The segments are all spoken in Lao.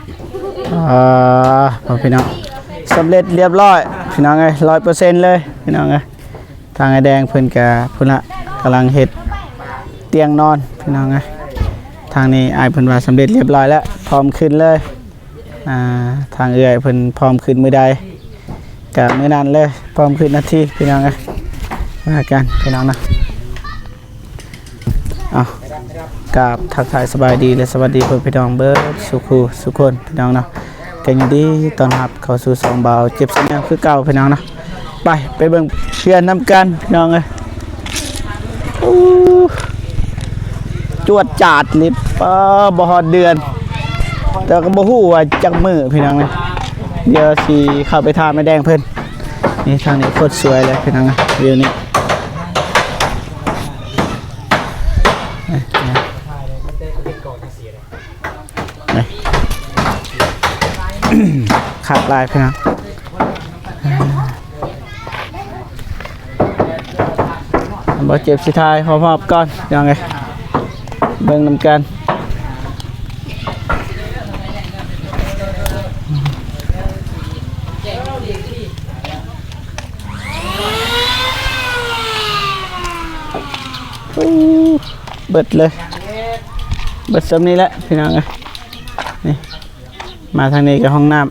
ອ່າ ພໍ່ພີ່ນ້ອງ ສຳເລັດລຽບລ້ອຍພີ່ນ້ອງເອີຍ ຮ້ອຍເປີເຊັນເລີຍພີ່ນ້ອງເອີຍ. ທາງອ້າຍແດງເພິ່ນກະພຸ້ນລະ ກຳລັງເຮັດຕຽງນອນພີ່ນ້ອງເອີຍ. ທາງນີ້ອ້າຍເພິ່ນວ່າສຳເລັດລຽບລ້ອຍແລ້ວ ພ້ອມຂຶ້ນເລີຍ. ອ່າ ທາງເອື້ອຍເພິ່ນພ້ອມຂຶ້ນມື້ໃດ ກະມື້ນັ້ນເລີຍ ພ້ອມຂຶ້ນນາທີພີ່ນ້ອງເອີຍ. ວ່າກັນພີ່ນ້ອງເນາະ. ເອົາ ກາບທັກທາຍສະບາຍດີ ແລະ ສະຫວັດດີພໍ່ແມ່ພີ່ນ້ອງເບິດສູ່ຄູ່ສູ່ຄົນພີ່ນ້ອງເນາະ. ກໍຍິນດີຕ້ອນຮັບເຂົ້າສູ່ຊ່ອງບ່າວເຈັບຊາແນລຄືເກົ່າພີ່ນ້ອງເນາະ. ໄປ ໄປເບິ່ງເຮືອນນຳກັນພີ່ນ້ອງເອີຍ. ໂອ້ ຈວດຈາດລິບ ເອີ ບໍ່ຮອດເດືອນ ແຕ່ກໍບໍ່ຮູ້ວ່າຈັກມື້ພີ່ນ້ອງເອີຍ. ດຽວຊິເຂົ້າໄປຖາມອ້າຍແດງເພິ່ນ. ນີ້ ທາງນີ້ໂຄດສວຍເລີຍພີ່ນ້ອງເອີຍ ວິວນີ້. ຄັກຫຼາຍພີ່ນ້ອງ. ບໍ່ເຈັບຊິຖ່າຍຮອບໆກ່ອນພີ່ນ້ອງເອີຍ ເບິ່ງນຳກັນ. ໂອ້ ເບິດເລີຍ ເບິດສ່ຳນີ້ແຫຼະພີ່ນ້ອງເອີຍ. ນີ້ ມາທາງນີ້ກໍຫ້ອງນ້ຳ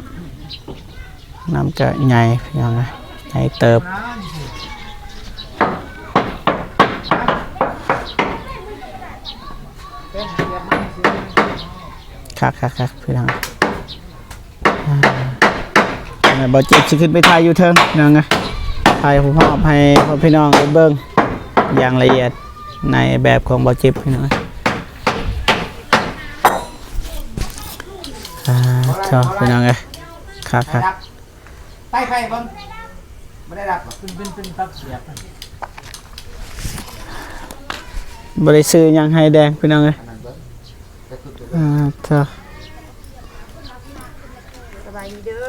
ນ້ຳກະໃຫຍ່ພີ່ນ້ອງເອີຍ ໃຫຍ່ເຕີບ. ຄັກໆໆ ພີ່ນ້ອງ. ອ່າ ບ່າວເຈັບຊິຂຶ້ນໄປຖ່າຍຢູ່ເທິງພີ່ນ້ອງເອີຍ ຖ່າຍຮອບໆໃຫ້ພໍ່ພີ່ນ້ອງໄດ້ເບິ່ງຢ່າງລະອຽດ ໃນແບບຂອງບ່າວເຈັບພີ່ນ້ອງເອີຍ. ອ່າ ເຈົ້າ ພີ່ນ້ອງເອີຍ ຄັກໆ. ໄປໄປເບິ່ງ ບໍ່ໄດ້ຮັບ ເປັນ ເປັນ ເປັນປັກສຽບ ບໍ່ໄດ້ຊື້ຫຍັງໃຫ້ແດງພີ່ນ້ອງເອີຍ. ອ່າ ເຈົ້າ ສະບາຍດີເດີ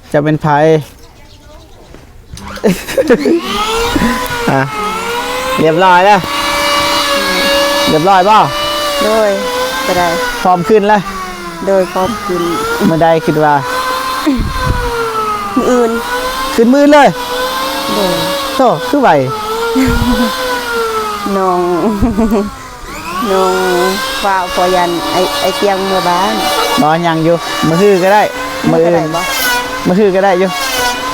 ເຈົ້າເປັນໃຜ? ອ່າ ລຽບຮ້ອຍແລ້ວ ລຽບຮ້ອຍບໍ່? ໂດຍ ກໍໄດ້ ພ້ອມຂຶ້ນແລ້ວ. ໂດຍ ພ້ອມຂຶ້ນ. ມື້ໃດຄິດວ່າ? ມື້ອື່ນ. ຂຶ້ນມື້ອື່ນເລີຍ? ໂດຍ. ໂທ້ ຄືໄວ. ນ້ອງ ນ້ອງຟ້າວ ເພາະຢ້ານໄອ້ ໄອ້ຕຽງເມືອບ້ານ. ບໍ່ ຍັງຢູ່ ມື້ຮືກໍໄດ້. ມື້ອື່ນ ມື້ອື່ນກໍໄດ້ບໍ່? ມື້ຮືກໍໄດ້ຢູ່.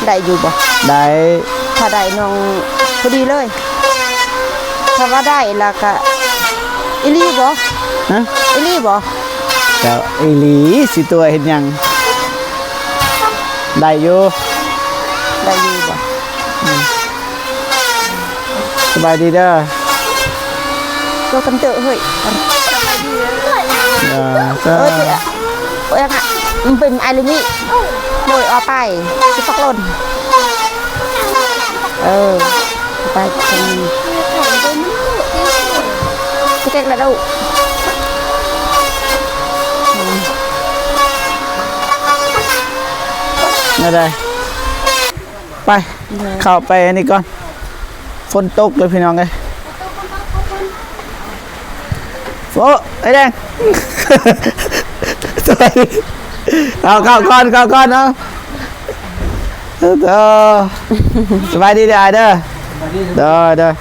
ໄດ້ຢູ່ບໍ່? ໄດ້. ຖ້າໄດ້ນ້ອງພໍດີເລີຍ. ຖ້າວ່າໄດ້ລະກະ ອີ່ຫຼີບໍ່? ຮະ? ອີ່ຫຼີບໍ່? ກໍອີ່ຫຼີ ຊິຕົວະເຮັດຫຍັງ? ໄດ້ຢູ່. ໄດ້ຢູ່ບໍ່? ອືມ. ສະບາຍດີເດີ. ໂຕກັນເຕີເຮີ້ຍ. ເອີ ເອີ ເອີ ມັນເປັນໄອລິມິ. ໂດຍ ເອົາໄປ ຊິປັກຫຼົ່ນ. ເອີ ເອົາໄປ ສະເກັກລະດູ. ແນວໃດ? ໄປ ເຂົ້າໄປອັນນີ້ກ່ອນ. ຝົນຕົກເລີຍພີ່ນ້ອງເອີຍ. ໂອ້ ໄອ້ແດງ ເອົາ ເຂົ້າກ່ອນ ເຂົ້າກ່ອນ ເອົາ. ເອີ ສະບາຍດີເດີອ້າຍເດີ. ໂດຍ ໂດຍ.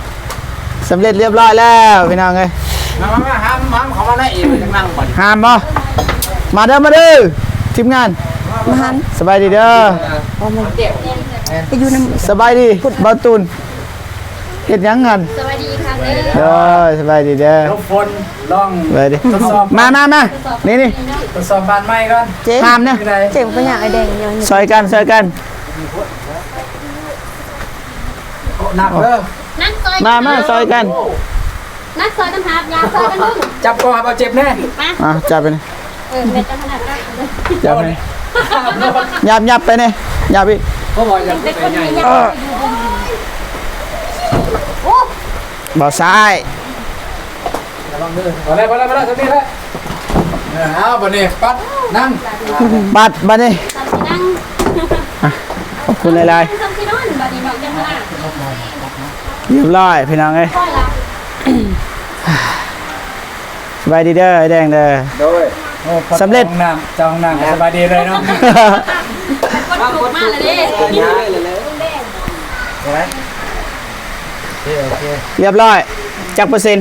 ສຳເລັດລຽບຮ້ອຍແລ້ວພີ່ນ້ອງເອີຍ. ມາ ມາ ມາ ຫ້າມ ຫ້າມເຂົ້າມາໃນອີກ ຈັ່ງນັ່ງບັດນີ້. ຫ້າມບໍ່? ມາເດີ ມາເດີ ທີມງານ. ມາຫັນ. ສະບາຍດີເດີ. ເອີ ໄປຢູ່ນຳ. ສະບາຍດີ ບ່າວຕູນ. ເຮັດຫຍັງຫັ້ນ? ສະບາຍດີອີກຄັ້ງເດີ. ໂດຍ ສະບາຍດີເດີ. ລົມຝົນ ລອງ ສະບາຍດີ. ມາ ມາ ມາ ນີ້ ນີ້ ທົດສອບບານໃໝ່ກ່ອນ. ເຈມ ຫ້າມນະ. ເຈມ ບໍ່ຢາກໃຫ້ແດງຫຍັງ. ຊ່ອຍກັນ ຊ່ອຍກັນ. ໂອ້ ໜັກເດີ. ມາ ມາ ຊ່ອຍກັນ. ນັກຊອຍກັນຫາບ ຢາກຊອຍກັນດຶງ. ຈັບກໍຫາບເອົາເຈັບແນ່. ມາ ອ່ະ ຈັບໄປນີ້. ເອີ ແມ່ນຈັກຂະໜາດນັ້ນ. ຈັບໄປນີ້. ຫຍັບ ຫຍັບໄປນີ້. ຫຍັບອີກ. ເອີ ໂອ້ ບ່າວຊາຍ. ລະວັງເດີ. ພໍແລ້ວ ພໍແລ້ວ ພໍແລ້ວ ສ່ຳນີ້ແຫຼະ. ເອີ ເອົາ ບັດນີ້ ປັດ ນັ່ງ ປັດ ບັດນີ້ ນັ່ງ. ອ່ະ ຂອບຄຸນຫຼາຍໆ. ລຽບຮ້ອຍພີ່ນ້ອງເອີຍ. ສະບາຍດີເດີ ອ້າຍແດງເດີ. ໂດຍ. ໂອ້ ສຳເລັດ ເຈົ້າຂອງນ້ຳ ເຈົ້າຂອງນ້ຳກໍສະບາຍດີເລີຍເນາະ. ຄົນທຸກມາແລ້ວເດ້. ໂອເຄ ໂອເຄ ຮຽບຮ້ອຍ ຈັກເປີເຊັນ?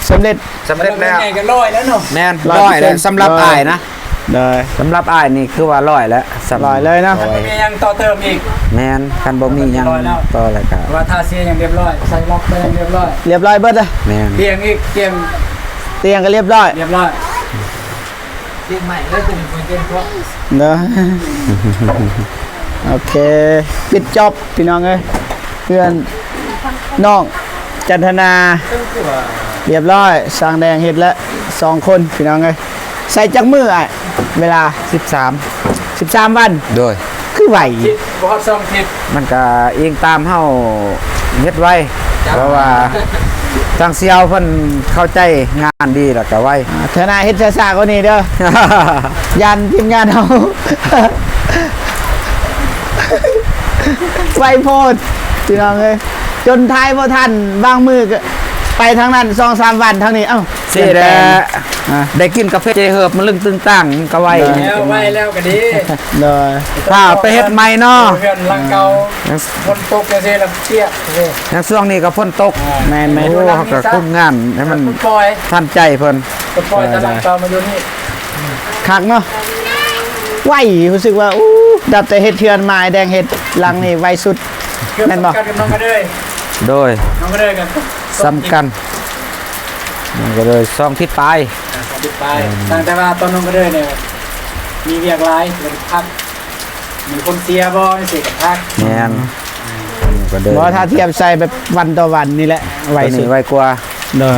ສຳເລັດ ສຳເລັດແລ້ວ ໃຫຍ່ກໍຮ້ອຍແລ້ວເນາະ. ແມ່ນ ຮ້ອຍເປີເຊັນ ຮ້ອຍແລ້ວ ສຳລັບອ້າຍນະ. ໂດຍ ສຳລັບອ້າຍນີ້ຄືວ່າຮ້ອຍແລ້ວ ສຳລັບ ຮ້ອຍເລີຍເນາະ. ໂດຍ ບໍ່ມີຫຍັງຕໍ່ເຕີມອີກ. ແມ່ນ ຄັນບໍ່ມີຫຍັງຕໍ່ແລ້ວກໍ ວ່າທາສີຫຍັງຮຽບຮ້ອຍ ໃສ່ລັອກໄປຫຍັງຮຽບຮ້ອຍ ຮຽບຮ້ອຍເບິດເລີຍ. ແມ່ນ ຕຽງອີກ ຕຽງ ຕຽງກໍຮຽບຮ້ອຍ ຮຽບຮ້ອຍ. ຕຽງໃໝ່ເລີຍ ຕົວນີ້ບໍ່ເຕັມພວກ. ເນາະ ໂອເຄ ປິດຈອບ ພີ່ນ້ອງເອີຍ ເຮືອນນ້ອງຈັນທະນາ ຮຽບຮ້ອຍ ຊ່າງແດງເຮັດແລ້ວ ສອງຄົນ ພີ່ນ້ອງເອີຍ. ໃສ່ຈັກມື້ອ້າຍ? ເວລາ ສິບສາມ ສິບສາມວັນ. ໂດຍ ຄືໄວ ບໍ່ຮອດສອງທິດ. ມັນກະອີງຕາມເຮົາເຮັດໄວ ເພາະວ່າທາງສ່ຽວເພິ່ນເຂົ້າໃຈງານດີ ແລ້ວກະໄວ. ອ່າ ເທື່ອໜ້າເຮັດຊ້າໆກວ່ານີ້ເດີ ຢ້ານທີມງານເຮົາ ໄວໂພດ ພີ່ນ້ອງເອີຍ ຈົນຖ່າຍບໍ່ທັນ. ບາງມື້ກໍໄປທາງນັ້ນສອງສາມວັນ ທາງນີ້ ເອົ້າ ຊີ້ແຫຼະ ໄດ້ກິນກາເຟເຈເຮີບ ມັນລຶ້ງຕຶງຕັ້ງ ມັນກໍໄວ ໄວແລ້ວກໍດີ. ໂດຍ ຖ້າໄປເຮັດໃໝ່ເນາະ ເຮືອນຫຼັງເກົ່າ ຝົນຕົກຈັ່ງຊີ້ລະປຽກ. ຢ່າງຊ່ວງນີ້ກໍຝົນຕົກ. ແມ່ນໆ ໂອ້ ເຮົາກໍຄຸມງານໃຫ້ມັນທັນໃຈເພິ່ນ ປົດປ່ອຍແຕ່ຫຼັງເກົ່າມາຢູ່ນີ້. ຄັກເນາະ ໄວ ຮູ້ສຶກວ່າ ໂອ້ ນັບແຕ່ເຮັດເຮືອນມາ ໄອ້ແດງເຮັດຫຼັງນີ້ໄວສຸດ ແມ່ນບໍ່? ໂດຍ ນ້ອງກະເດີຍກັນ ສຳຄັນ ນ້ອງກະເດີຍ ສອງທິດປາຍ ອ່າ ສອງທິດປາຍ. ອືມ ຕັ້ງແຕ່ວ່າຕອນນ້ອງກະເດີຍນີ້ມີວຽກຫຼາຍ ແລ້ວກໍພັກ ມີຄົນເຊຍບໍ່ ຈັ່ງຊີ້ກໍພັກ. ແມ່ນ ນ້ອງກະເດີຍ ບໍ່ ຖ້າທຽບໃສ່ແບບວັນຕໍ່ວັນນີ້ແຫຼະ ໄວສຸດ ໄວກວ່າ. ໂດຍ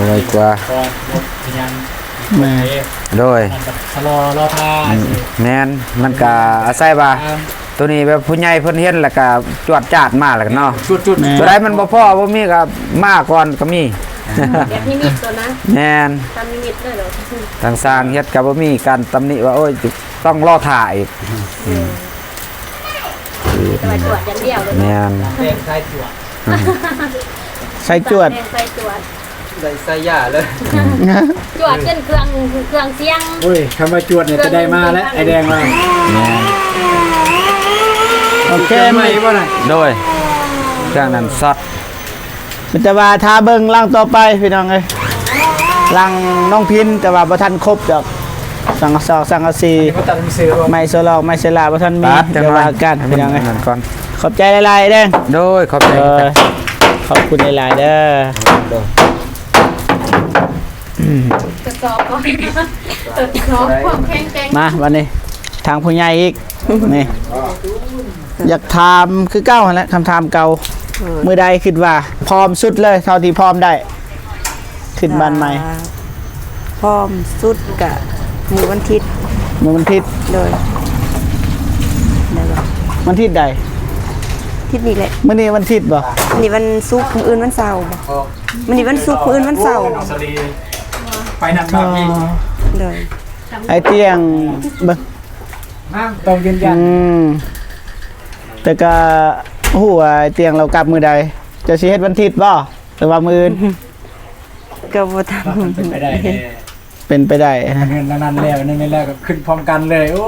ໄວກວ່າ ແມ່ນ ໂດຍ ຊະລໍລໍຖ້າ. ອືມ ແມ່ນ ມັນກະອາໄສວ່າ ໂຕນີ້ແບບຜູ້ໃຫຍ່ເພິ່ນເຫັນແລ້ວກະຈວດຈາດມາແລ້ວເນາະ ຈຸດໆ ແມ່ນ ໂຕໃດມັນບໍ່ພໍບໍ່ມີກໍມາກ່ອນກໍມີ. ແບບນິມິດໂຕນະ ແມ່ນ ຕາມນິມິດເລີຍເນາະ ທາງຊ່າງເຮັດກໍບໍ່ມີການຕຳໜິວ່າ ໂອ້ຍ ຕ້ອງລໍຖ້າອີກ. ອືມ ແຕ່ວ່າຈວດຢ່າງດຽວເລີຍເນາະ ແມ່ນ ແຕ່ງສາຍຈວດ ສາຍຈວດ ແຕ່ງສາຍຈວດ. ໄດ້ໃສ່ຢາເລີຍ ອືມ ຈວດຈົນເຄື່ອງ ເຄື່ອງສຽງ. ໂອ້ຍ ຄຳວ່າຈວດນີ້ຈະໄດ້ມາແລ້ວ ໄອ້ແດງວ່າ. ໂອເຄ ເຄື່ອງໃໝ່ບໍ່ນະ? ໂດຍ ເຄື່ອງນັ້ນຊັອດ. ມີແຕ່ວ່າຖ້າເບິ່ງຫຼັງຕໍ່ໄປ ພີ່ນ້ອງເອີຍ ຫຼັງນ້ອງພິນ ແຕ່ວ່າບໍ່ທັນຄົບດອກ ສັງກະສອກ ສັງກະສີ ອັນນີ້ບໍ່ຕັດມີຊື່ບໍ່? ໄມ້ໂຊລອກ ໄມ້ເຊລາ ບໍ່ທັນມີ ຕັດ ດຽວວ່າກັນ ພີ່ນ້ອງເອີຍ ນັ້ນກ່ອນ. ຂອບໃຈຫຼາຍໆເດີ. ໂດຍ ຂອບໃຈ ເອີ ຂອບຄຸນຫຼາຍໆເດີ. ໂດຍ ອືມ ທົດສອບ ທົດສອບຄວາມແຂງແກ່ງ. ມາ ບັດນີ້ ທາງຜູ້ໃຫຍ່ອີກ ນີ້ ຢາກຖາມຄືເກົ່າຫັ້ນແຫຼະ ຄຳຖາມເກົ່າ. ເອີ ມື້ໃດຄິດວ່າພ້ອມສຸດເລີຍ ເທົ່າທີ່ພ້ອມໄດ້ ຂຶ້ນບ້ານໃໝ່? ອ່າ ພ້ອມສຸດກະມື້ວັນທິດ. ມື້ວັນທິດ? ໂດຍ ໄດ້ບໍ່? ວັນທິດໃດ? ທິດນີ້ແຫຼະ. ມື້ນີ້ວັນທິດບໍ່? ມື້ນີ້ວັນສຸກ ມື້ອື່ນວັນເສົາບໍ່? ມື້ນີ້ວັນສຸກ ມື້ອື່ນວັນເສົາ. ໄປນຳບາບນີ້. ໂດຍ ໄອ້ຕຽງເບິ່ງ ຕ້ອງຢືນຢັນ. ອືມ ແຕ່ກະຮູ້ວ່າໄອ້ຕຽງລາວກັບມື້ໃດ? ເຈົ້າຊິເຮັດວັນທິດບໍ່ ຫຼືວ່າມື້ອື່ນ? ກໍບໍ່ທັນ ເປັນໄປໄດ້ແດ່ ເປັນໄປໄດ້. ເຮືອນຫຼັງນັ້ນແລ້ວ ໜຶ່ງນີ້ແລ້ວກໍຂຶ້ນພ້ອມກັນເລີຍ. ໂອ້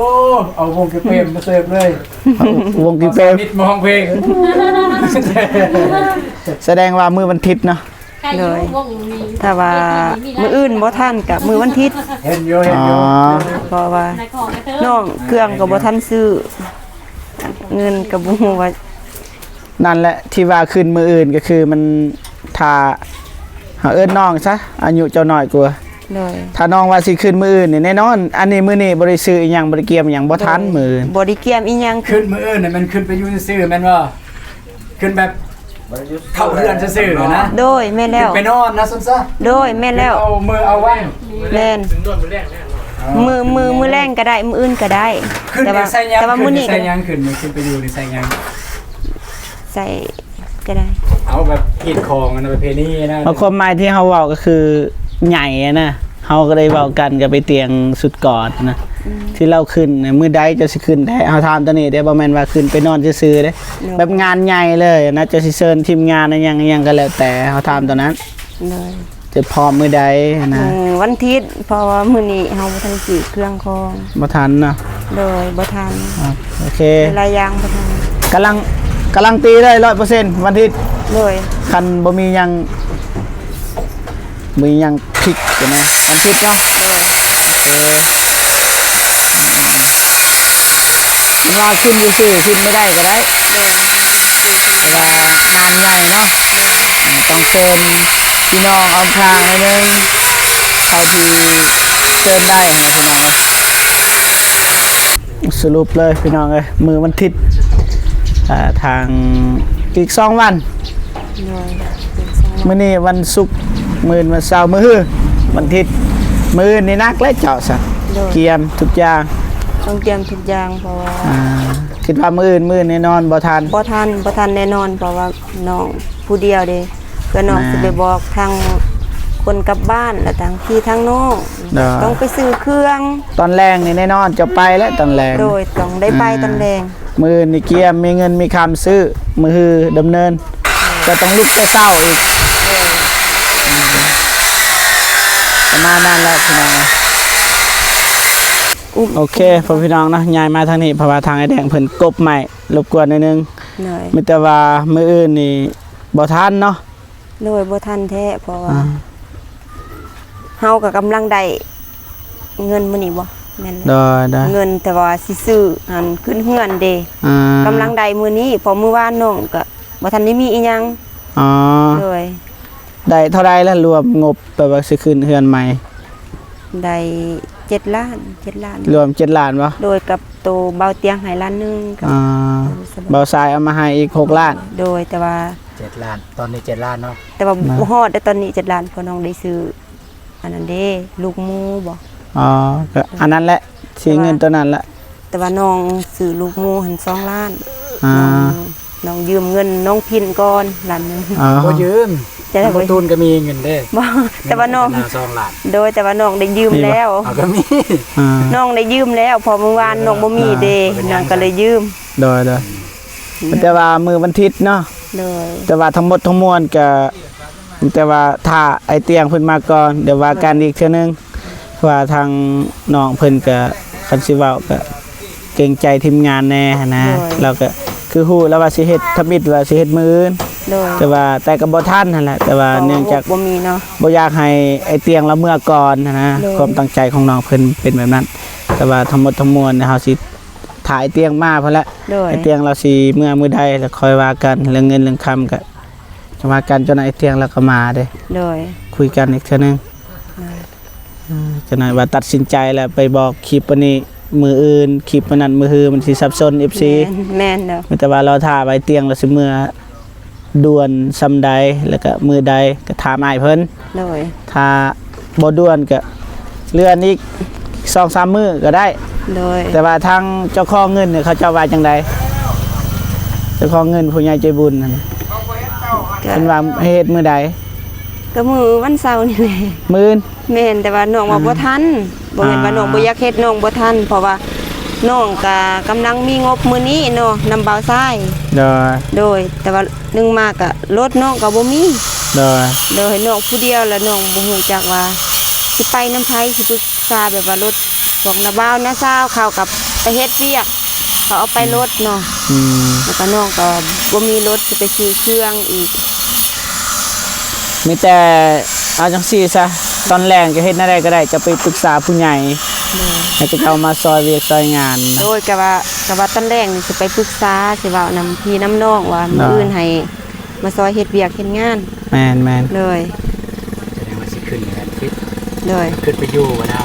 ເອົາວົງກິເປມມາເສີບເລີຍ. ເອົາວົງກິເປມ ມາຮ້ອງເພງ. ສະແດງວ່າມື້ວັນທິດເນາະ. ໂດຍ ຖ້າວ່າມື້ອື່ນບໍ່ທັນກະມື້ວັນທິດ. ເຫັນຢູ່ ເຫັນຢູ່. ອໍ ເພາະວ່ານ້ອງເຄື່ອງກໍບໍ່ທັນຊື້ ເງິນກໍບໍ່ຮູ້ວ່າ. ນັ້ນແຫຼະ ທີ່ວ່າຂຶ້ນມື້ອື່ນກໍຄືມັນ ຖ້າເຮົາເອີ້ນນ້ອງຊະ ອາຍຸເຈົ້ານ້ອຍກວ່າ. ໂດຍ ຖ້ານ້ອງວ່າຊິຂຶ້ນມື້ອື່ນນີ້ແນ່ນອນ. ອັນນີ້ມື້ນີ້ບໍ່ໄດ້ຊື້ອີ່ຫຍັງ ບໍ່ໄດ້ກຽມອີ່ຫຍັງ ບໍ່ທັນມື້ອື່ນ. ບໍ່ໄດ້ກຽມອີ່ຫຍັງ. ຂຶ້ນມື້ອື່ນນີ້ແມ່ນຂຶ້ນໄປຢູ່ຊື່ໆແມ່ນບໍ່? ຂຶ້ນແບບເຂົ້າເຮືອນຊື່ໆນະ. ໂດຍ ແມ່ນແລ້ວ ໄປນອນນະຊັ້ນຊະ. ໂດຍ ແມ່ນແລ້ວ ເອົາມື້ເອົາວັນ. ແມ່ນ ມື້ ມື້ ມື້ແລງກໍໄດ້ ມື້ອື່ນກໍໄດ້. ແຕ່ວ່າ ແຕ່ວ່າມື້ນີ້ກໍ ໃສ່ຫຍັງ? ຂຶ້ນ ຂຶ້ນໄປຢູ່ນີ້ໃສ່ຫຍັງ? ໃສ່ ກໍໄດ້ ເອົາແບບຮີດຄອງນະ ປະເພນີນະ. ເອົາຄວາມໝາຍທີ່ເຮົາເວົ້າກໍຄືໃຫຍ່ນະ ເຮົາກໍໄດ້ເວົ້າກັນກັບໄອ້ຕຽງສຸດກ່ອນນະ ອືມ ທີ່ລາວຂຶ້ນນະ. ມື້ໃດເຈົ້າຊິຂຶ້ນແທ້? ເຮົາຖາມຕອນນີ້ເດ້ ບໍ່ແມ່ນວ່າຂຶ້ນໄປນອນຊື່ໆເດ້. ໂດຍ ແບບງານໃຫຍ່ເລີຍນະ ເຈົ້າຊິເຊີນທີມງານຫຍັງຫຍັງກໍແລ້ວແຕ່ ເຮົາຖາມຕອນນັ້ນ. ໂດຍ ຈະພ້ອມມື້ໃດຫັ້ນນະ? ເອີ ວັນທິດ ເພາະວ່າມື້ນີ້ເຮົາບໍ່ທັນຊື້ເຄື່ອງຂອງ. ບໍ່ທັນເນາະ? ໂດຍ ບໍ່ທັນ. ອ່າ ໂອເຄ ຫຼາຍຢ່າງບໍ່ທັນ. ກຳລັງ ກາລັນຕີເລີຍ ຮ້ອຍເປີເຊັນ ວັນທິດ. ໂດຍ ຄັນບໍ່ມີຫຍັງ ມີຫຍັງຜິດຢູ່ນະ ວັນທິດເນາະ? ໂດຍ ໂອເຄ. ເວລາຂຶ້ນຊື່ໆ ຂຶ້ນບໍ່ໄດ້ກໍໄດ້ ໂດຍ ເພາະວ່າງານໃຫຍ່ເນາະ. ໂດຍ ເອີ ຕ້ອງເຊີນພີ່ນ້ອງອ້ອມຂ້າງໜ້ອຍໜຶ່ງ ເທົ່າທີ່ເຊີນໄດ້ນະພີ່ນ້ອງ. ສະຫຼຸບເລີຍພີ່ນ້ອງເອີຍ ມື້ວັນທິດ ອ່າ ທາງອີກສອງວັນ. ໂດຍ ອີກສອງວັນ. ມື້ນີ້ວັນສຸກ ມື້ອື່ນວັນເສົາ ມື້ຮືວັນທິດ ມື້ອື່ນນີ້ໜັກແລ້ວເຈົ້າຊະ. ໂດຍ ກຽມທຸກຢ່າງ ຕ້ອງກຽມທຸກຢ່າງ ເພາະວ່າ ອ່າ ຄິດວ່າມື້ອື່ນ ມື້ອື່ນແນ່ນອນບໍ່ທັນ? ບໍ່ທັນ ບໍ່ທັນແນ່ນອນ ເພາະວ່ານ້ອງຜູ້ດຽວເດ້ ເພື່ອນ້ອງ ແມ່ນ ຊິໄປບອກທາງຄົນກັບບ້ານ ແລະ ທາງພີ່ທາງນ້ອງ. ໂດຍ ຕ້ອງໄປຊື້ເຄື່ອງ ຕອນແລງນີ້ແນ່ນອນ ເຈົ້າໄປແລ້ວຕອນແລງ. ໂດຍ ຕ້ອງໄດ້ໄປ ອ່າ ຕອນແລງ. ມື້ນີ້ກຽມ ມີເງິນມີຄຳຊື້ ມື້ຮືດຳເນີນ ຈະຕ້ອງລຸກແຕ່ເຊົ້າອີກ ປະມານນັ້ນແຫຼະພີ່ນ້ອງ. ໂອເຄ ພໍ່ພີ່ນ້ອງເນາະ ຍ້າຍມາທາງນີ້ ເພາະວ່າທາງອ້າຍແດງເພິ່ນກົບໄມ້ ລົບກວນໜ້ອຍໜຶ່ງ. ໂດຍ ມີແຕ່ວ່າມື້ອື່ນນີ້ບໍ່ທັນເນາະ? ໂດຍ ບໍ່ທັນແທ້ ເພາະວ່າ ອ່າ ເຮົາກໍກຳລັງໄດ້ເງິນມື້ນີ້ບໍ່? ແມ່ນແຫຼະ ໂດຍໆ ເງິນ ແຕ່ວ່າຊິຊື້ອັນຂຶ້ນເຮືອນເດ້ ອ່າ ກຳລັງໄດ້ມື້ນີ້ ເພາະມື້ວານນ້ອງກໍບໍ່ທັນໄດ້ມີອີ່ຫຍັງ. ອໍ ໂດຍ ໄດ້ເທົ່າໃດລະ ລວມງົບແບບວ່າຊິຂຶ້ນເຮືອນໃໝ່? ໄດ້ເຈັດລ້ານ ເຈັດລ້ານ. ລວມເຈັດລ້ານບໍ່? ໂດຍ ກັບໂຕເບົາຕຽງໃຫ້ລ້ານໜຶ່ງ ກັບ ອ່າ ເບົາຊາຍເອົາມາໃຫ້ອີກຫົກລ້ານ. ໂດຍ ແຕ່ວ່າ ເຈັດລ້ານ ຕອນນີ້ເຈັດລ້ານເນາະ? ແຕ່ວ່າ ນະ ບໍ່ຮອດເດ້ຕອນນີ້ເຈັດລ້ານ ເພາະນ້ອງໄດ້ຊື້ອັນນັ້ນເດ້ ລູກໝູບໍ່? ອໍ ກໍອັນນັ້ນແຫຼະ ຊິເງິນໂຕນັ້ນລະ. ແຕ່ວ່ານ້ອງຊື້ລູກໝູຫັ້ນສອງລ້ານ. ອ່າ ນ້ອງ ນ້ອງຢືມເງິນນ້ອງພິນກ່ອນລ້ານໜຶ່ງ. ອໍ ບໍ່ຢືມ ຈະໄດ້ ບໍ່ ບໍ່ ຕູນກໍມີເງິນເດ້. ບໍ່ ແຕ່ວ່ານ້ອງ ສອງລ້ານ. ໂດຍ ແຕ່ວ່ານ້ອງໄດ້ຢືມແລ້ວ. ມີບໍ່? ເອົາ ກໍມີ ອ່າ ນ້ອງໄດ້ຢືມແລ້ວ ເພາະມື້ວານນ້ອງບໍ່ມີເດ້ ອ່າ ນ້ອງກໍເລີຍຢືມ. ໂດຍໆ ອືມ ແຕ່ວ່າມື້ວັນທິດເນາະ? ໂດຍ ແຕ່ວ່າທັງໝົດທັງມວນກໍ ແຕ່ວ່າຖ້າອ້າຍຕຽງເພິ່ນມາກ່ອນ ດຽວວ່າກັນອີກເທື່ອໜຶ່ງ ເພາະວ່າທາງນ້ອງເພິ່ນກໍ ຄັນຊິເວົ້າກໍເກງໃຈທີມງານແດ່ຫັ້ນນະ. ໂດຍ ລາວກໍຄືຮູ້ແລ້ວວ່າຊິເຮັດ ທຳອິດວ່າຊິເຮັດມື້ອື່ນ. ໂດຍ ແຕ່ວ່າ ແຕ່ກໍບໍ່ທັນຫັ້ນແຫຼະ ແຕ່ວ່າເນື່ອງຈາກບໍ່ມີເນາະ ບໍ່ຢາກໃຫ້ອ້າຍຕຽງລາວເມືອກ່ອນຫັ້ນນະ. ໂດຍ ຄວາມຕັ້ງໃຈຂອງນ້ອງເພິ່ນເປັນແບບນັ້ນ ແຕ່ວ່າທັງໝົດທັງມວນເຮົາຊິ ຖ້າອ້າຍຕຽງມາພຸ້ນແຫຼະ. ໂດຍ ອ້າຍຕຽງລາວຊິເມືອມື້ໃດ ແລ້ວຄ່ອຍວ່າກັນ ເລື່ອງເງິນເລື່ອງຄຳກໍຈະວ່າກັນ. ເຈົ້ານາຍອ້າຍຕຽງລາວກໍມາເດ້. ໂດຍ ຄຸຍກັນອີກເທື່ອໜຶ່ງ. ໂດຍ ເຈົ້ານາຍວ່າຕັດສິນໃຈແລ້ວ ໄປບອກຄລິບອັນນີ້ມື້ອື່ນ ຄລິບອັນນັ້ນມື້ຮື ມັນຊິສັບສົນ ເອັຟຊີ. ແມ່ນ ແມ່ນແລ້ວ ມີແຕ່ວ່າລໍຖ້າອ້າຍຕຽງລາວຊິເມືອ ດ່ວນສ່ຳໃດ ແລ້ວກະມື້ໃດ ກະຖາມອ້າຍເພິ່ນ. ໂດຍ ຖ້າບໍ່ດ່ວນກະເລື່ອນອີກສອງສາມມື້ກະໄດ້. ໂດຍ ແຕ່ວ່າທາງເຈົ້າຂອງເງິນນີ້ ເຂົາເຈົ້າວ່າຈັ່ງໃດ? ເຈົ້າຂອງເງິນຜູ້ໃຫຍ່ໃຈບຸນຫັ້ນ ເພິ່ນວ່າໃຫ້ເຮັດມື້ໃດ? ກະມື້ວັນເສົານີ້ແຫຼະ. ມື້ອື່ນ? ແມ່ນ ແຕ່ວ່ານ້ອງວ່າ ອ່າ ບໍ່ທັນ. ບໍ່ແມ່ນວ່າ ອ່າ ນ້ອງບໍ່ຢາກເຮັດ ນ້ອງບໍ່ທັນ ເພາະວ່ານ້ອງກະກຳລັງມີງົບມື້ນີ້ເນາະ ນຳບ່າວຊາຍ. ໂດຍ ໂດຍ ແຕ່ວ່າໜຶ່ງມາກະລົດນ້ອງກະບໍ່ມີ. ໂດຍ ໂດຍ ນ້ອງຜູ້ດຽວ ແລະ ນ້ອງບໍ່ຮູ້ຈັກວ່າຊິໄປນຳໃຜ ຊິປຶກສາແບບວ່າລົດຂອງນ້າບ່າວນ້າສາວ ເຂົາກະໄປເຮັດວຽກ ເຂົາເອົາໄປລົດເນາະ. ອືມ ແລ້ວກະນ້ອງກະບໍ່ມີລົດຊິໄປຊື້ເຄື່ອງອີກ. ມີແຕ່ເອົາຈັ່ງຊີ້ຊະ ຕອນແລງຈະເຮັດແນວໃດກໍໄດ້ ຈະໄປປຶກສາຜູ້ໃຫຍ່ ໂດຍ ໃຫ້ເຂົາເຈົ້າມາຊ່ອຍວຽກຊ່ອຍງານ. ໂດຍ ກະວ່າ ກະວ່າຕອນແລງນີ້ຊິໄປປຶກສາ ຊິເວົ້ານຳພີ່ນຳນ້ອງວ່າ ໂດຍ ມື້ອື່ນໃຫ້ມາຊ່ອຍເຮັດວຽກເຮັດງານ. ແມ່ນໆ ໂດຍ ສະແດງວ່າຊິຂຶ້ນແມ່ນທິດ. ໂດຍ ຂຶ້ນໄປຢູ່ບໍ່ນາວ?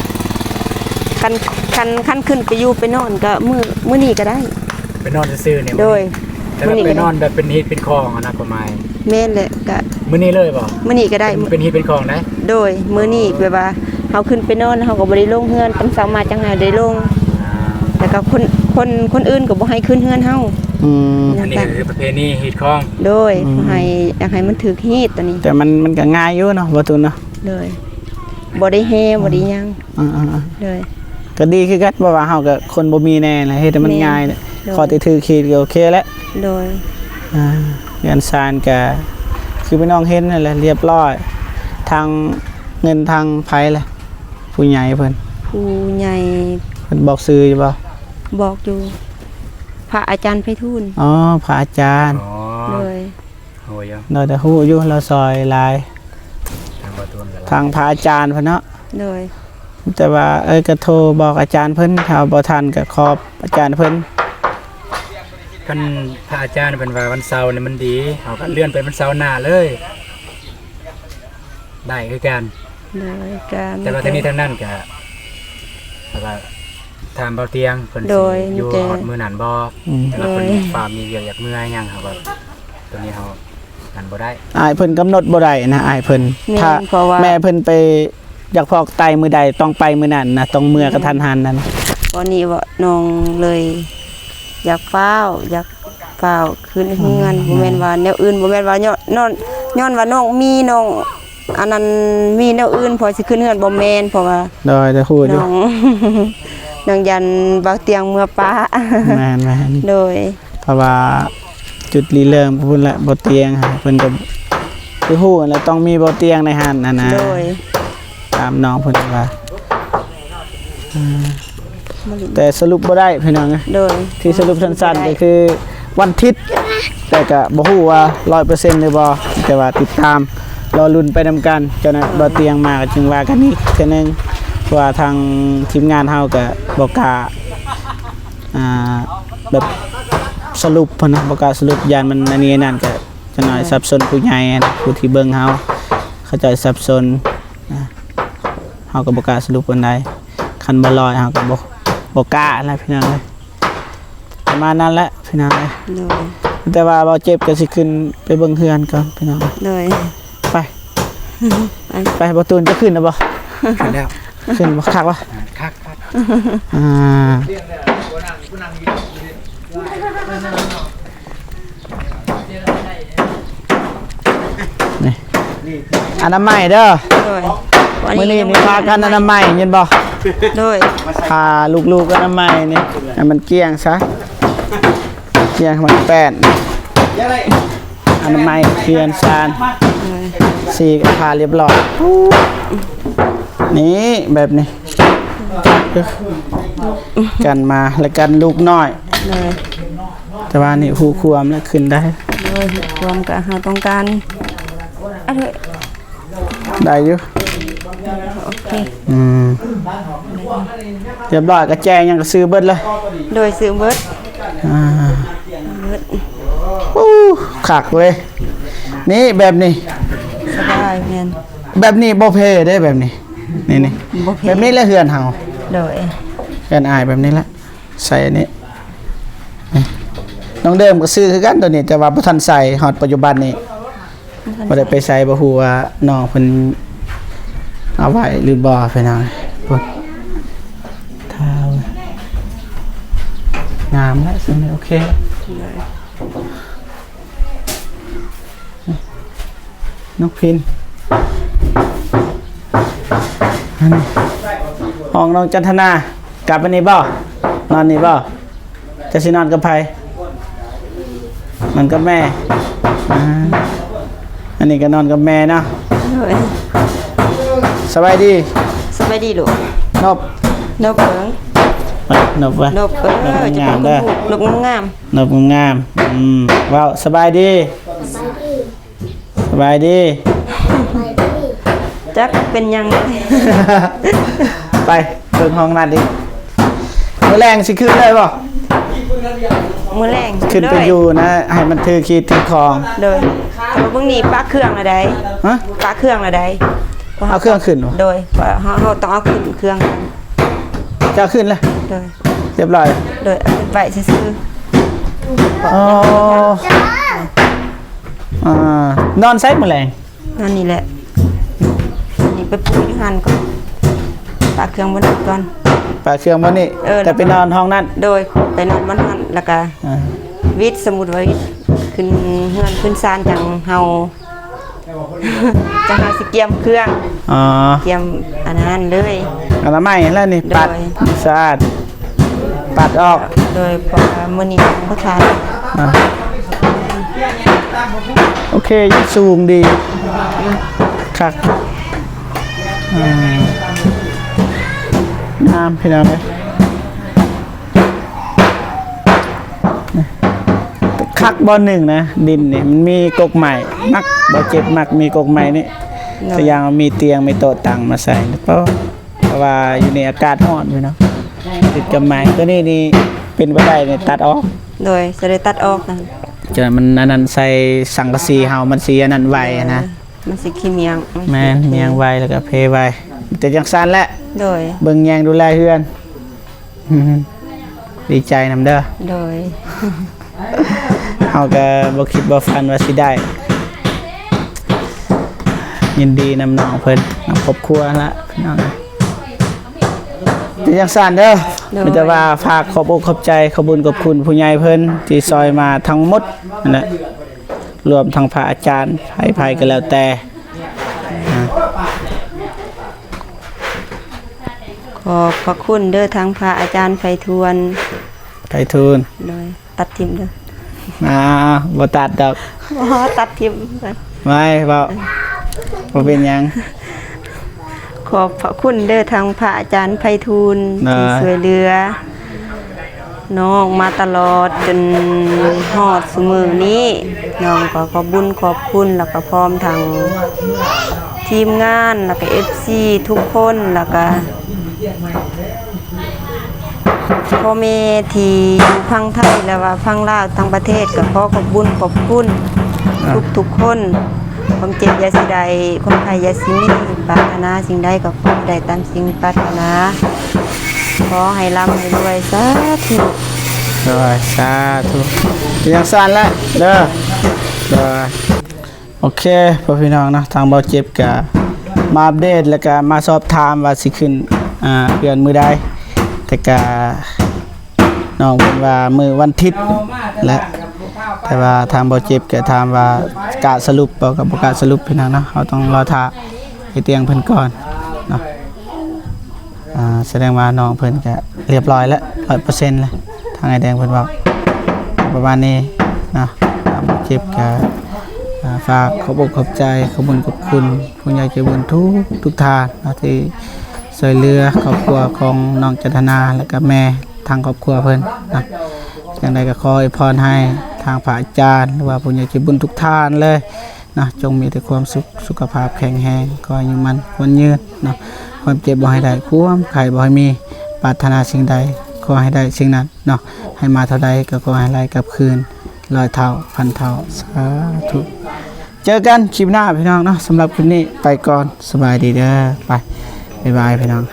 ຄັນ ຄັນ ຄັນຂຶ້ນໄປຢູ່ໄປນອນກະມື້ ມື້ນີ້ກະໄດ້ ໄປນອນຊື່ໆນີ້. ໂດຍ ແຕ່ວ່າໄປນອນແບບເປັນຮີດເປັນຄອງຫັ້ນນະ ຄວາມໝາຍ. ແມ່ນແຫຼະ ກະມື້ນີ້ເລີຍບໍ່? ມື້ນີ້ກໍໄດ້ ເປັນ ເປັນຮີດເປັນຄອງໄດ໋. ໂດຍ ມື້ນີ້ແບບວ່າເຮົາຂຶ້ນໄປນອນ ເຮົາກໍບໍ່ໄດ້ລົງເຮືອນ ຕອນເຊົ້າມາຈັ່ງໃຫ້ໄດ້ລົງ. ອ່າ ແລ້ວກໍຄົນ ຄົນ ຄົນອື່ນກໍບໍ່ໃຫ້ຂຶ້ນເຮືອນເຮົາ. ອືມ ອັນນີ້ກໍຄືປະເພນີຮີດຄອງ. ໂດຍ ອືມ ໃຫ້ ຢາກໃຫ້ມັນຖືກຮີດຕົວນີ້. ແຕ່ມັນ ມັນກໍງ່າຍຢູ່ເນາະ ບໍ່ຕຸນເນາະ. ໂດຍ ບໍ່ໄດ້ແຫ່ ບໍ່ໄດ້ຫຍັງ. ອ່າໆໆ ໂດຍ ກໍດີຄືກັນ ເພາະວ່າເຮົາກໍຄົນບໍ່ມີແດ່ແຫຼະ ເຮັດໃຫ້ມັນ ແມ່ນ ງ່າຍແຫຼະ. ໂດຍ ຂໍແຕ່ຖືກຮີດກໍໂອເຄແຫຼະ. ໂດຍ ອ່າ ເຮືອນຊານກໍຄືພີ່ນ້ອງເຫັນນັ້ນແຫຼະ ລຽບລ້ອຍ. ແ ທາງເງິນທາງໃຜລະ ຜູ້ໃຫຍ່ເພິ່ນ? ຜູ້ໃຫຍ່ ເພິ່ນບອກຊື່ຢູ່ບໍ່? ບອກຢູ່ ພະອາຈານໄພທູນ. ອໍ ພະອາຈານ. ອໍ ໂດຍ ຮູ້ຢູ່ ໂດຍ ແຕ່ຮູ້ຢູ່ລາວຊ່ອຍຫຼາຍ ທາງບໍ່ທວນກໍຫຼາຍ ທາງພະອາຈານເພິ່ນເນາະ. ໂດຍ ແຕ່ວ່າ ເອີ ກໍໂທບອກອາຈານເພິ່ນ ຖ້າບໍ່ທັນກໍຂອບອາຈານເພິ່ນ. ຄັນພະອາຈານເພິ່ນວ່າວັນເສົານີ້ມັນດີ ເຮົາກໍເລື່ອນໄປວັນເສົາໜ້າເລີຍ ໄດ້ຄືກັນ. ໂດຍ ກໍ ແຕ່ວ່າທັງນີ້ທັງນັ້ນກໍ ເຮົາກໍຖາມເບົາຕຽງ ເພິ່ນ ໂດຍ ຊິຢູ່ຮອດມື້ນັ້ນບໍ່? ອືມ ແຕ່ວ່າເພິ່ນ ໂດຍ ຟ້າວມີວຽກຢາກເມືອຫຍັງ ເຮົາກໍ ຕົວນີ້ເຮົາ ອັນບໍ່ໄດ້ ອ້າຍເພິ່ນກຳນົດບໍ່ໄດ້ນະ ອ້າຍເພິ່ນ. ແມ່ນ ຖ້າ ເພາະວ່າ ແມ່ເພິ່ນໄປຢາກຟອກໄຕມື້ໃດ ຕ້ອງໄປມື້ນັ້ນນະ ຕ້ອງເມືອ ແມ່ນ ກະທັນຫັນນັ້ນ. ຕອນນີ້ວ່ານ້ອງເລີຍຢາກຟ້າວ ຢາກຟ້າວຂຶ້ນເຮືອນ. ອືມ ບໍ່ແມ່ນວ່າແນວອື່ນ ບໍ່ແມ່ນວ່າຍ້ອນ ຍ້ອນ ຍ້ອນວ່ານ້ອງມີ ນ້ອງອັນນັ້ນ ມີແນວອື່ນພໍຊິຂຶ້ນເຮືອນ ບໍ່ແມ່ນ ເພາະວ່າ ໂດຍ ແຕ່ຮູ້ຢູ່ ນ້ອງ ນ້ອງຢ້ານເບົາຕຽງເມືອປະ. ແມ່ນໆ ໂດຍ ເພາະວ່າຈຸດລິເລີ່ມພຸ້ນແຫຼະ ເບົາຕຽງ ເພິ່ນກໍຄືຮູ້ຫັ້ນແຫຼະ ຕ້ອງມີເບົາຕຽງໃນຫັ້ນຫັ້ນນະ. ໂດຍ ຕາມນ້ອງເພິ່ນວ່າ ອືມ ແຕ່ສະຫຼຸບບໍ່ໄດ້ພີ່ນ້ອງ. ໂດຍ ທີ່ສະຫຼຸບສັ້ນໆ ກໍຄືວັນທິດ ແຕ່ກໍບໍ່ຮູ້ວ່າຮ້ອຍເປີເຊັນຫຼືບໍ່ ແຕ່ວ່າຕິດຕາມລໍລຸ້ນໄປນຳກັນ. ເຈົ້ານາຍ ໂດຍ ເບົາຕຽງມາກໍຈຶ່ງວ່າກັນອີກເທື່ອໜຶ່ງ ເພາະວ່າທາງທີມງານເຮົາກໍບໍ່ກ້າ ອ່າ ແບບສະຫຼຸບຫັ້ນນະ ບໍ່ກ້າສະຫຼຸບ ຢ້ານມັນອັນນີ້ອັນນັ້ນ ກໍຈັກໜ້ອຍ ໂດຍ ສັບສົນຜູ້ໃຫຍ່ຫັ້ນນະ ຜູ້ທີ່ເບິ່ງເຮົາ ເຂົາເຈົ້າສັບສົນນະ ເຮົາກໍບໍ່ກ້າສະຫຼຸບປານໃດ. ຄັນບໍ່ຮ້ອຍເຮົາກໍບໍ່ ບໍ່ກ້າແຫຼະພີ່ນ້ອງເອີຍ. ປະມານນັ້ນແຫຼະພີ່ນ້ອງເອີຍ. ໂດຍ ແຕ່ວ່າເບົາເຈັບກໍຊິຂຶ້ນໄປເບິ່ງເຮືອນກ່ອນພີ່ນ້ອງ. ໂດຍ ໄປ ໄປ ໄປ ບໍ່ຕູນຈະຂຶ້ນແລ້ວບໍ່? ຂຶ້ນແລ້ວ ຂຶ້ນບໍ່? ຄັກບໍ່? ອ່າ ຄັກໆ ອ່າ ນີ້ ອະນາໄມເດີ. ໂດຍ ມື້ນີ້ນີ້ພາກັນອະນາໄມ ເຫັນບໍ່? ໂດຍ ພາລູກໆອະນາໄມນີ້ ໃຫ້ມັນກ້ຽງຊະ ກ້ຽງໃຫ້ມັນແປ້ນ ອະນາໄມເຮືອນຊານ ໂດຍ ສີກະພາລຽບຮ້ອຍ. ນີ້ ແບບນີ້ ກັນມາ ແລະ ກັນລູກນ້ອຍ. ໂດຍ ແຕ່ວ່ານີ້ຮູ້ຄວາມແລ້ວຂຶ້ນໄດ້. ໂດຍ ຄວາມກະເຮົາຕ້ອງການ ອະເທີ ໄດ້ຢູ່. ໂອເຄ ອືມ ຮຽບຮ້ອຍ ກະແຈຫຍັງກະຊື້ເບິດເລີຍ. ໂດຍ ຊື້ເບິດ ອ່າ ເບິດ. ໂອ້ ຄັກເວີຍ ນີ້ແບບນີ້ ສະບາຍ. ແມ່ນ ແບບນີ້ບໍ່ເພເດ້ ແບບນີ້ ນີ້ໆ ບໍ່ເພ ແບບນີ້ແຫຼະເຮືອນເຮົາ. ໂດຍ ເຮືອນອ້າຍແບບນີ້ແຫຼະ. ໃສ່ອັນນີ້ ນີ້ ນ້ອງເດີມກໍຊື້ຄືກັນໂຕນີ້ ແຕ່ວ່າບໍ່ທັນໃສ່ ຮອດປັດຈຸບັນນີ້ ບໍ່ທັນໃສ່ ບໍ່ໄດ້ໄປໃສ່ ບໍ່ຮູ້ວ່ານ້ອງເພິ່ນເອົາໄວ້ຫຼືບໍ່ພີ່ນ້ອງ. ພຸ້ນ ຖ້າງາມແລ້ວ ໂອເຄ. ໂດຍ ນ້ອງພິນ ອັນນີ້ ຫ້ອງນ້ອງຈັນທະນາ ກັບອັນນີ້ບໍ່? ນອນນີ້ບໍ່? ເຈົ້າຊິນອນກັບໃຜ? ນອນກັບແມ່ ອ່າ ອັນນີ້ກໍນອນກັບແມ່ເນາະ. ໂດຍ ສະບາຍດີ ສະບາຍດີລູກ. ນົບ ນົບເອີຍ ນົບເອີຍ ນົບງາມເດີ ນົບງາມ ນົບງາມ. ອືມ ເວົ້າ ສະບາຍດີ ສະບາຍດີ ສະບາຍດີ ຈັກເປັນຫຍັງ. ໄປເບິ່ງຫ້ອງນັ້ນອີກ. ມື້ແລງຊິຂຶ້ນເລີຍບໍ່? ມື້ແລງ ຂຶ້ນໄປຢູ່ນະ ໃຫ້ມັນຖືຂີດຖືຂອງ. ໂດຍ ເບິ່ງນີ້ປະເຄື່ອງລະໃດ. ຮະ? ປະເຄື່ອງລະໃດ. ເອົາເຄື່ອງຂຶ້ນບໍ່? ໂດຍ ເຮົາ ເຮົາຕ້ອງເອົາຂຶ້ນເຄື່ອງ. ເຈົ້າເອົາຂຶ້ນລະ? ໂດຍ ຮຽບຮ້ອຍ. ໂດຍ ເອົາຂຶ້ນໄວ້ຊື່ໆ. ອໍ ອ່າ ນອນໃສມື້ແລງ? ນອນນີ້ແຫຼະ ນີ້ໄປປູຢູ່ຫັ້ນກ່ອນ ປະເຄື່ອງບ່ອນນີ້ກ່ອນ ປະເຄື່ອງບ່ອນນີ້. ເອີ ແຕ່ໄປນອນຫ້ອງນັ້ນ. ໂດຍ ໄປນອນບ່ອນຫັ້ນ ແລ້ວກະ ອ່າ ວິດ ສົມມຸດວ່າວິດ ຂຶ້ນເຮືອນຂຶ້ນຊານ ຈັ່ງເຮົາ ຈັ່ງເຮົາຊິກຽມເຄື່ອງ. ອໍ ກຽມອັນນັ້ນເລີຍ ອະນາໄມແລ້ວນີ້. ໂດຍ ປັດສະອາດ ປັດອອກ. ໂດຍ ເພາະວ່າມື້ນີ້ຍັງບໍ່ທັນ. ອ່າ ໂອເຄ ຍັງສູງດີ ຄັກ. ອ່າ ງາມພີ່ນ້ອງເອີຍ. ຄັກບ່ອນໜຶ່ງນະ ດິນນີ້ມັນມີກົກໄມ້ ມັກ ບໍ່ເຈັບມັກມີກົກໄມ້ນີ້ ໂດຍ ຕົວຢ່າງມີຕຽງ ມີໂຕະຕັ່ງມາໃສ່ ເພາະ ເພາະວ່າຢູ່ໃນອາກາດຮ້ອນພີ່ນ້ອງ ຕິດກັບໄມ້ ໂຕນີ້ນີ້ເປັນໄປໄດ້ນີ້ຕັດອອກ ໂດຍ ຈະໄດ້ຕັດອອກນະ ຈະມັນອັນນັ້ນໃສ່ສັງກະສີເຮົາ ມັນຊິອັນນັ້ນໄວນະ ໂດຍ ມັນຊິຂີ້ໝ້ຽງ ແມ່ນ ຂີ້ໝ້ຽງໄວ ແລ້ວກໍເພໄວ ແຕ່ຈັ່ງຊັ້ນແຫຼະ ໂດຍ ເບິ່ງແຍງດູແລເຮືອນ ດີໃຈນຳເດີ ໂດຍ ເຮົາກໍບໍ່ຄິດບໍ່ຝັນວ່າຊິໄດ້ ຍິນດີນຳນ້ອງເພິ່ນ ນຳຄອບຄົວລະ ພີ່ນ້ອງ ເປັນຈັ່ງຊັ້ນເດີ ໂດຍ ມີແຕ່ວ່າຝາກຂອບອົກຂອບໃຈ ຂອບບຸນຂອບຄຸນຜູ້ໃຫຍ່ເພິ່ນທີ່ຊ່ອຍມາທັງໝົດນັ້ນແຫຼະ ລວມທັງພະອາຈານ ໃຜໆກໍແລ້ວແຕ່ ອ່າ ຂອບພະຄຸນເດີ ທາງພະອາຈານໄພທູນ ໄພທູນ ໂດຍ ຕັດຖິ້ມເດີ ອ່າ ບໍ່ຕັດດອກ ບໍ່ ຕັດຖິ້ມ ໄວ້ເວົ້າ ບໍ່ເປັນຫຍັງ ຂອບພະຄຸນເດີ ທາງພະອາຈານໄພທູນ ໂດຍ ທີ່ຊ່ວຍເຫຼືອນ້ອງມາຕະຫຼອດຈົນຮອດຊຸມື້ນີ້ ນ້ອງກໍຂອບບຸນຂອບຄຸນ ແລ້ວກໍພ້ອມທັງທີມງານ ແລ້ວກໍເອັຟຊີທຸກຄົນ ແລ້ວກໍ ພໍ່ແມ່ທີ່ຢູ່ຝັ່ງໄທ ແລະວ່າຝັ່ງລາວ ຕ່າງປະເທດ ກໍຂໍຂອບບຸນຂອບຄຸນ ອ່າ ທຸກໆຄົນ ຄວາມເຈັບຢ່າຊິໄດ້ ຄວາມໄຂ້ຢ່າຊິມີ ປາດຖະໜາສິ່ງໃດກໍຂໍໃຫ້ໄດ້ຕາມສິ່ງປາດຖະໜາ ຂໍໃຫ້ລ່ຳໃຫ້ລວຍ ສາທຸ ໂດຍ ສາທຸ ເປັນຈັ່ງຊັ້ນແຫຼະເດີ ໂດຍ. ໂອເຄ ພໍ່ພີ່ນ້ອງເນາະ ທາງເບົາເຈັບກະມາອັບເດດ ແລ້ວກະມາສອບຖາມວ່າຊິຂຶ້ນ ອ່າ ເຮືອນມື້ໃດ ແຕ່ກະນ້ອງເພິ່ນວ່າມື້ວັນທິດແຫຼະ ແຕ່ວ່າທາງເບົາເຈັບກະຖາມວ່າກະສະຫຼຸບບໍ່ ກະບໍ່ກະສະຫຼຸບພີ່ນ້ອງເນາະ ເຮົາຕ້ອງລໍຖ້າອ້າຍຕຽງເພິ່ນກ່ອນເນາະ. ອ່າ ສະແດງວ່ານ້ອງເພິ່ນກະລຽບຮ້ອຍແລ້ວ ຮ້ອຍເປີເຊັນແລ້ວ ທາງອ້າຍແດງເພິ່ນເວົ້າ ປະມານນີ້ເນາະ. ທາງເຈັບກະ ອ່າ ຝາກຂອບອົກຂອບໃຈ ຂອບບຸນຂອບຄຸນຜູ້ໃຫຍ່ໃຈບຸນທຸກ ທຸກທ່ານເນາະ ທີ່ຊ່ວຍເຫຼືອຄອບຄົວຂອງນ້ອງຈັນທະນາ ແລະກະແມ່ທາງຄອບຄົວເພິ່ນເນາະ. ຈັ່ງໃດກະຂໍອວຍພອນໃຫ້ທາງພະອາຈານ ຫຼືວ່າຜູ້ໃຫຍ່ໃຈບຸນທຸກທ່ານເລີຍ ເນາະ ຈົ່ງມີແຕ່ຄວາມສຸກ ສຸຂະພາບແຂງແຮງ ຂໍໃຫ້ອາຍຸໝັ້ນຂວັນຍືນເນາະ. ຄວາມເຈັບບໍ່ໃຫ້ໄດ້ ຄວາມໄຂ້ບໍ່ໃຫ້ມີ ປາດຖະໜາສິ່ງໃດ ຂໍໃຫ້ໄດ້ສິ່ງນັ້ນເນາະ. ໃຫ້ມາເທົ່າໃດກໍຂໍໃຫ້ໄຫຼກັບຄືນຮ້ອຍເທົ່າ ພັນເທົ່າ ສາທຸ. ເຈີກັນຄລິບໜ້າພີ່ນ້ອງເນາະ. ສຳລັບຄລິບນີ້ໄປກ່ອນ ສະບາຍດີເດີ ໄປ ບາຍບາຍພີ່ນ້ອງ.